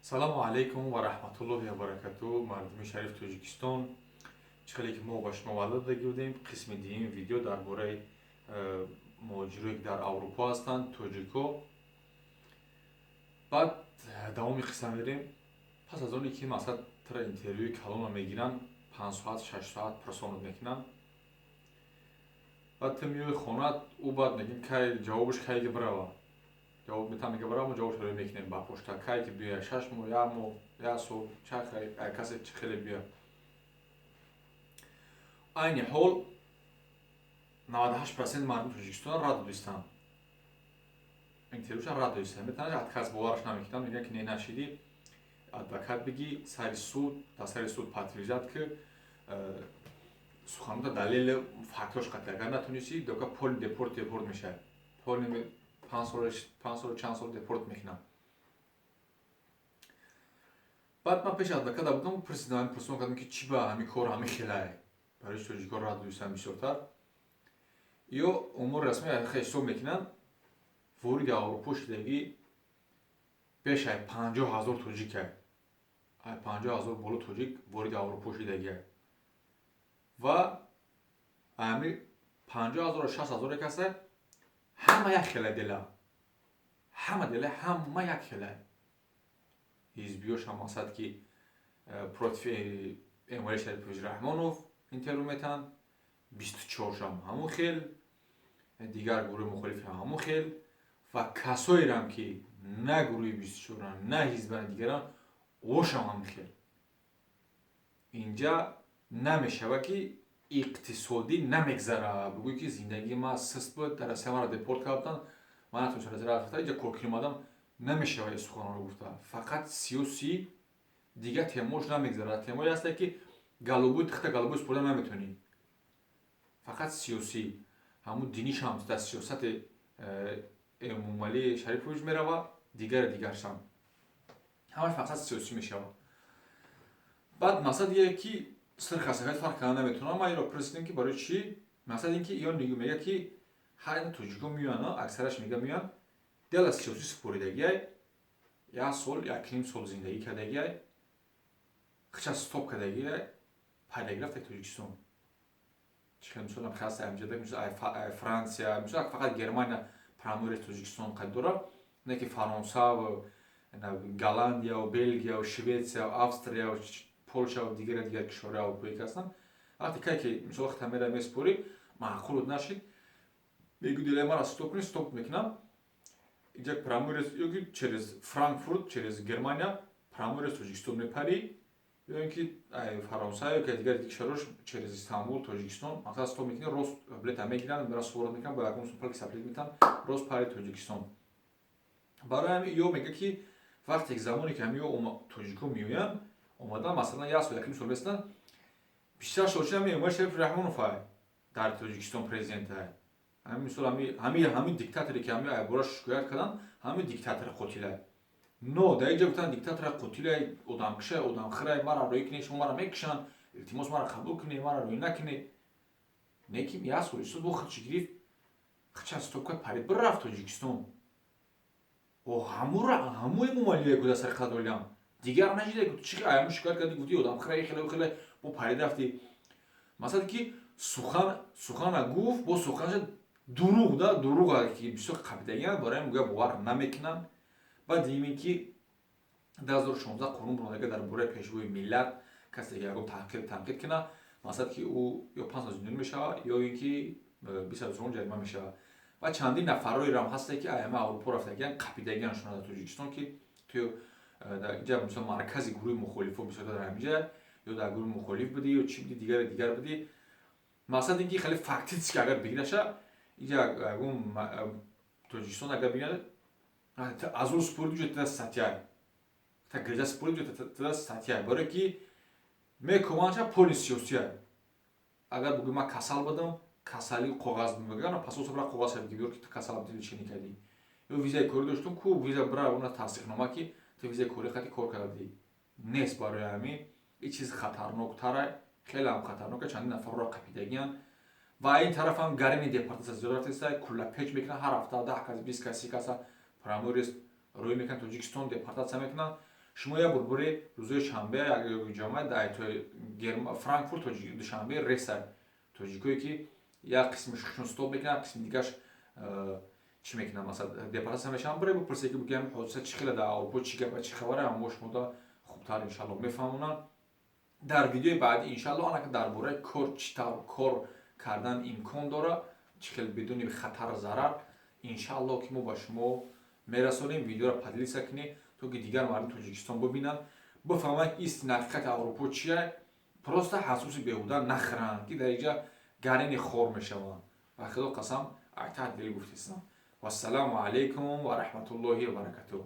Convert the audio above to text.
Салому алайкум ва раҳматуллоҳи ва баракату, мардуми шариф Тоҷикистон. Чӣ хеле ки мо ба шумо ваъда дода будем, қисми дуюми видео дар бораи муҳоҷирое ки дар Аврупо ҳастанд, тоҷико. Баъд давоми қисса мерем. Пас аз оне ки мақсад тра интервюи калона мегиранд, 5 соат, 6 соат пурсонат мекунанд, баъд ту меои хона, ӯ баъд мегӯем, кай ҷавобаш, кай ки бирава, ҷавоб метам, мега бирава, мо ҷавобшро рӯй мекунем ба пошта, кай ки биёя, 6 моҳ, як моҳ, як сол, касе чӣ хеле биёя. Айни ҳол 98% мардуми Тоҷикистон рад додистанд, интервюша рад додистанд. Метавонад отказ, бовараш намекунанд, мегӯянд ки не, нашидӣ, адвокат бигӣ, сари суд, дар сари суд подтверждать ки суханота далели фактош қатъи. Агар натонистӣ, дока полный депорт, депорт мешавад, полный 5 сол, 5 солу чанд сол депорт мекунам. Баъд ман пеши адвоката будам, пурсидам, пурсон кардам, ки чӣ ба ҳамин кор ҳамин хелае, барои тоҷикон рад додистанд бисёртар. Ё умури расмӣ ҳисоб мекунанд, вориди Аврупо шудагӣ беш ай 50 000 тоҷикай, ай 50 000 боло тоҷик вориди Аврупо шудагиай ва ами 50 000, 60 000 каса ҳама як хела дела, ҳама дела, ҳама як хела. Ҳизбиёшам мақсад ки против Эмомалӣ Шарипович Раҳмонов интервю метаҳанд, 24-шам ҳамун хел, дигар гурӯҳи мухолифи ҳамун хел ва касоерам ки на гурӯҳи 24-ан, на ҳизбани дигаран, ошам ҳамин хел. Инҷа намешава ки иқтисодӣ намегзара, бигӯй ки зиндагии ман сист буд, дар Россия маро депорт карданд, ман натонистам Россия рафта инҷа кор кунем, омадам, намешава ин суханонро гуфта. Фақат сиёсӣ, дигар темаош намегзарад. Темое ҳасте ки голубой тихта голубой супурда наметавонӣ. Фақат сиёсӣ, ҳамун динишам дар сиёсати Эмомалӣ Шарипович мерава, дигаре дигаршам, ҳамаш фақат сиёсӣ мешавад. Баъд мақсад ие ки сирха сафед фарқ карда наметавонам. Ман инро пурсидем, ки барои чӣ. Мақсад ин ки ё мега ки ҳар ин тоҷико меоянд, аксараш мега меоянд, дела сиёсӣ супоридагиай, як сол, якним сол зиндагӣ кардагиай, хича стоп кардагиай, пайдагӣ рафта Тоҷикистон. Чихел мисол хаста амҷада, мисол Франсия, мисол фақат Германия прямой рейс Тоҷикистон қад дорад, не ки Фаронсаву Голландияву Белгияву Шветсияву Австрияву Полшаву дигаре дигар кишварҳои аврупоӣ ки ҳастанд. Вақте кай ки мисол вақте мера месупорӣ, маъқулут нашид, мегӯ дилаи мара стоп кунӣ, стоп мекунам. Инҷа прямой рейс ё ки через Франкфурт, через Германия прямой рейс Тоҷикистон мепарӣ, ё ин ки Фаронса ё ки дигар кишварҳош через Истанбул Тоҷикистон. Мақсад, стоп мекунӣ, рост билета мегиранд, мера суворат мекунанд, бо ягон сумпал ки саплит метаҳанд, рост пари Тоҷикистон. Барои ҳамин ё мега ки вақте замоне ки ҳамин ё тоҷико меоянд, омадан, масалан, як сол, якним сол местанд, 28 сол шуда, ҳамин Эмомалӣ Шариф Раҳмонов ай дар Тоҷикистон президент ай. Ҳамин мисол, ҳамин диктаторе ки ҳамин айбораш шикоят карданд, ҳамин диктатори қотилай. Но дар инҷа гуфтанд, диктатора қотилай, одамкушай, одамхӯрай, мара рӯй кунед, шумо мара мекушанд, илтимос, мара қабул кунед, мара рӯй накунед. Не ки як сол истод, бо худши гирифт, хича стоп кард, парид, бирафт Тоҷикистон. О ҳаму Эмомалие ку дар сари қадолиам дигар нашида ку чӣ аяму шикоят кардӣ, гуфти одамхӯрай, хеле хеле, бо парид рафтӣ. Масалан ки сухан сухана гуфт, бо суханаша дурӯғ да дурӯға ки бисёр қабидагианд, барои ҳамин гӯя бовар намекунанд. Баъд дидем ин ки 2016 қонун баромадага дар бораи пешвои миллат, касе ки ягон таҳқир, танқид кунад, мақсад ки ӯ ё 5 сол зиндонӣ мешавад, ё ин ки 20 000 сомон ҷарима мешавад. Ва чандин нафарҳоеам ҳастанд ки аяма Аврупо рафтагианд, қапидагианд шуна дар Тоҷикистон, ки ту инҷа мисол маркази гурӯҳи мухолифо бисёр дар ҳаминҷа, ё дар гурӯҳи мухолиф будӣ, ё чӣ будӣ, дигаре дигар будӣ. Мақсад ин ки хеле фактически агар бигираша, инҷа ягон Тоҷикистон агар бигирад, аз ӯ супорид, уҷа тада статья, та гирҷа супорид, уҷа тада статья, барое ки мекоманша поли сиёсия. Агар бугӯи ман касал будам, касали коғаз мегӯянд, пасосабра коғаз шавад ки биёр ки ту касал будӣ, лечение кардӣ, ё визаи корӣ доштум ку, виза бира, она тасдиқнома ки ту визаи корӣ хати кор кардӣ нест. Барои ҳамин ин чиз хатарноктара, хелеам хатарнока, чандин нафарро қапидагианд. Ва ин тарафам гарини депортатсия зиёд рафтеста, куллапеч мекунанд, ҳар ҳафта 10 кас, 20 кас, 30 каса прямой рейс рӯй мекунанд Тоҷикистон, депортатсия мекунанд. Шумо як бор буре, рӯзои шанбе ҷамъа дар Франкфурт, Душанбе реса, тоҷикое ки як қисмишон стоп мекунад, қисми дигараш чӣ мекунад, масалан, депортатсия мешаванд. Буре бипурсе, ки бигӯям, ҳодиса чӣ хеле, дар Аврупо чӣ гапа, чӣ хабара, мо шумода хубтар, иншалло, мефаҳмонанд. Дар видеои баъдӣ, иншалло, анака дар бораи кор, чӣ тавр кор кардан имкон дорад, чӣ хел бидуни хатару зарар, иншалло, ки мо ба шумо мерасонем. Видеоро поделиться кунед, то ки дигар мардуми Тоҷикистон бибинанд, бифаҳманд, ки истини ҳақиқати Аврупо чия, просто ҳасуси беҳуда нахӯранд, ки дар инҷа гарини хор мешаванд. Ба Худо қасам, айтаҳт дил гуфтистам. Вассалому алайкум ва раҳматуллоҳи ва баракатуҳ.